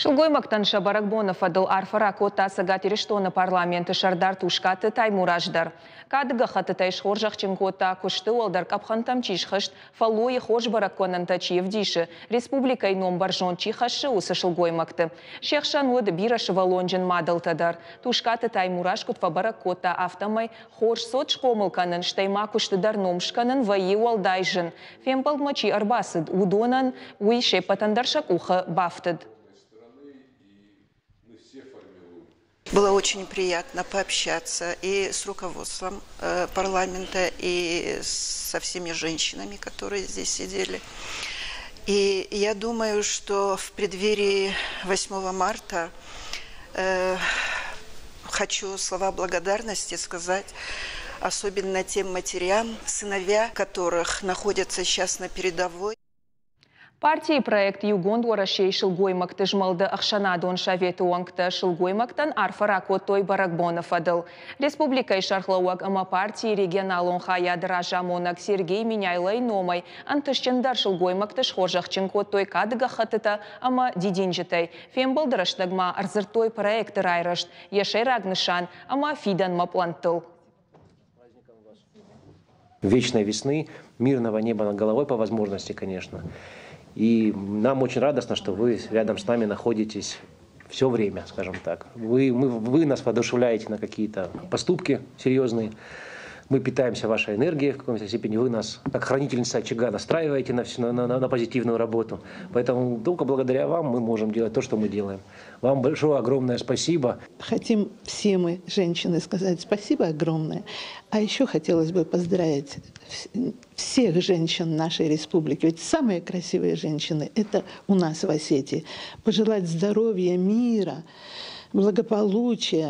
Сылгоймӕгтӕн сӕ бӕрӕгбоны фӕдыл арфӕ ракодта Цӕгат Ирыстоны Парламенты Сӕрдар Тускъаты Таймураз дӕр. Кады гӕххӕттытӕй схорзӕхджын кодта, куысты уӕлдӕр къӕпхӕнтӕм чи схызт, фӕллойы хорз бӕрӕггӕнӕнтӕ чи ӕвдисы, республикӕйы ном бӕрзонд чи хӕссы, уыцы сылгоймӕгты. Се хсӕн уыд бирӕсывӕллонджын мадӕлтӕ дӕр. Тускъаты Таймураз куыд фӕбӕрӕг кодта, афтӕмӕй хорз цот схъомыл кӕнын, стӕй ма куысты дӕр ном скӕнын вӕййы уӕлдай зын. Фембӕлдмӕ чи ӕрбацыд, уыдонӕн уый се ппӕтӕн дӕр сӕ къухы бафтыд. Было очень приятно пообщаться и с руководством парламента, и со всеми женщинами, которые здесь сидели. И я думаю, что в преддверии 8 марта хочу слова благодарности сказать особенно тем матерям, сыновья которых находятся сейчас на передовой. Партийы проект Иугонд Уӕрӕсейы сылгоймӕгты змӕлды ӕхсӕнадон советы уӕнгтӕ сылгоймӕгтӕн арфӕ ракодтой бӕрӕгбоны фӕдыл. Республикӕйы сӕргълӕууӕг ӕмӕ партийы регионалон хайады разамонӕг Сергей Меняйлойы номӕй ӕнтыстджындӕр сылгоймӕгты схорзӕхджын кодтой кады гӕххӕттытӕ ӕмӕ дидинджытӕй. Фембӕлды рӕстӕг ма ӕрдзырдтой проекты райрӕзт, йӕ сӕйраг нысан ӕмӕ фидӕнмӕ пълӕнттыл. Вечной весны, мирного неба над головой по возможности, конечно. И нам очень радостно, что вы рядом с нами находитесь все время, скажем так. Вы нас воодушевляете на какие-то поступки серьезные. Мы питаемся вашей энергией в каком-то степени. Вы нас, как хранительница очага, настраиваете на позитивную работу. Поэтому только благодаря вам мы можем делать то, что мы делаем. Вам большое, огромное спасибо. Хотим все мы, женщины, сказать спасибо огромное. А еще хотелось бы поздравить всех женщин нашей республики. Ведь самые красивые женщины – это у нас в Осетии. Пожелать здоровья, мира, благополучия.